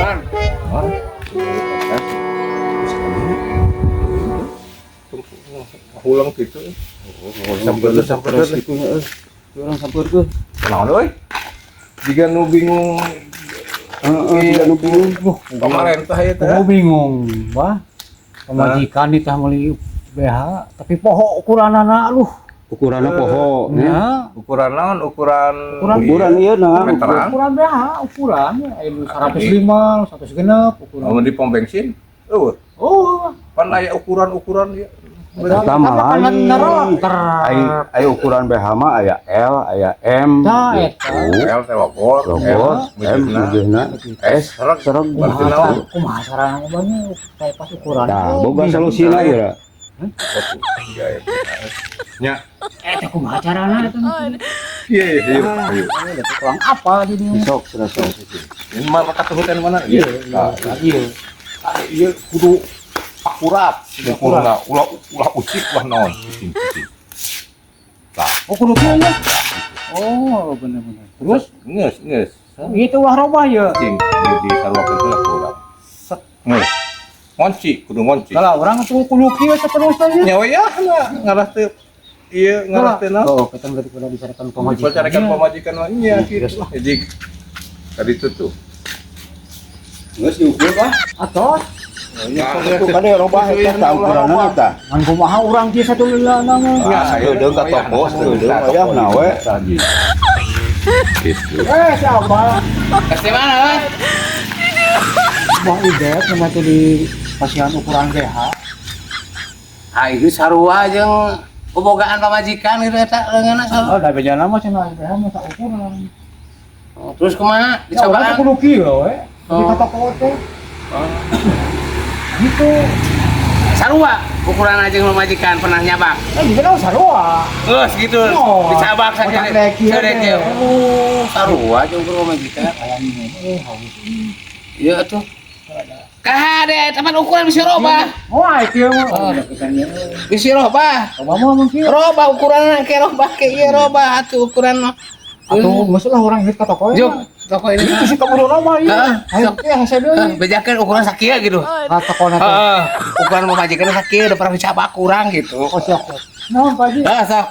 Ukuran. Oh. Hulang gitu. Sampeurkeun, sampeurkeun. Gitu nya euy. Urang sampeurkeun. Naon euy? Jiga nu bingung. Heeh, jiga nu bingung. Pamarentah ieu teh. Aku bingung, wah. Pamajikan nih tah meuli BH, tapi poho ukuranana lu. Ukuranna poho nya. Ya, Ukuran naon? Ukuran Ukuran. Ukuran ieu nah. Meteran. Ukuran BH, ukuran aya nu 105, 100 genep ukuran. Lamun di pom bensin, eueuh. Oh, Pan aya ukuran-ukuran ieu. Eta mah lain. Ai ai ukuran BH mah aya L, aya M. Nah, gitu. L teh lobot, Lobot, M mujurna, mujurna, S sereg. Sereg. Berarti naon? Kumaha carana ngobahnya kayak pas ukuran. Tah, Oh, boga bingung. solusina ieu. Iya, iya. Nya, Eh, teh kumaha carana eta? iya iya iya. Iya. Kurang apa di dieu? Sok cenah sok. Ini mah katuhutan mana? Iya. Nah, Iya. iya kudu akurat ukurna, ulah ulah ucik ulah naon cicing cicing. Tah, Oh, kudu kieu nya. Oh, bener-bener. Terus geus geus. itu ulah robah ya. Cicing di saruakeun heula ku urang. Set geus. Ngonci, kudu ngonci. Kalau orang tuh kudu kieu seterusnya ya. Nyawa ya ngarah teu ieu ngarah teu naon. Oh, kita berarti kudu dicarikan pamajikan. Dicarikan pamajikan mah nya kitu. Jadi tadi itu tuh. Geus diukur bah. Atau Itu kade robah eta tah ukuranna tah. ngan kumaha urang kieu satu lelana mah. Nah, Sakedeung ka toko, sakedeung wayahna we. Gitu. Eh, siapa? Kasih mana, Bang? Wah, Ibet sama tuh di pasihan ukuran BH. Ah, itu sarua jeung bobogaan pamajikan gitu eta leungeunna sarua. Oh, da bejana mah cenah BH mah tak ukuran. Oh, terus kumaha? Ya, urang Dicobaan? teh kudu kieu we. Di Oh. toko teh. Gitu. Sarua ukuran aja jeung pamajikan pernah nyabak. Eh, juga kan sarua. Geus gitu. Oh. Dicabak Otak sakedeuk. leki Sakedeuk. teh. Oh, sarua jeung ukur pamajikan. Kayak ini, eh, haus. Iya atuh. Kahade teman ukuran bisa robah. Oh, kieu mah. Oh, da pisan ieu. Bisa robah. Coba mah mun kieu. Robah ukuran ke robah ke ieu robah atuh ukuran mah. Atuh geus lah urang hit ka toko. Juk, toko ini. Itu sih kaburu robah ieu. Heeh, Ayo sok. kieu hese deui. Heh, bejakeun ukuran sakieu gitu. Ka tokona teh. Heeh, ukuran pamajikan sakieu udah pernah dicabak kurang gitu. Oh, siap. Naon, Pak Haji? Heeh, sok.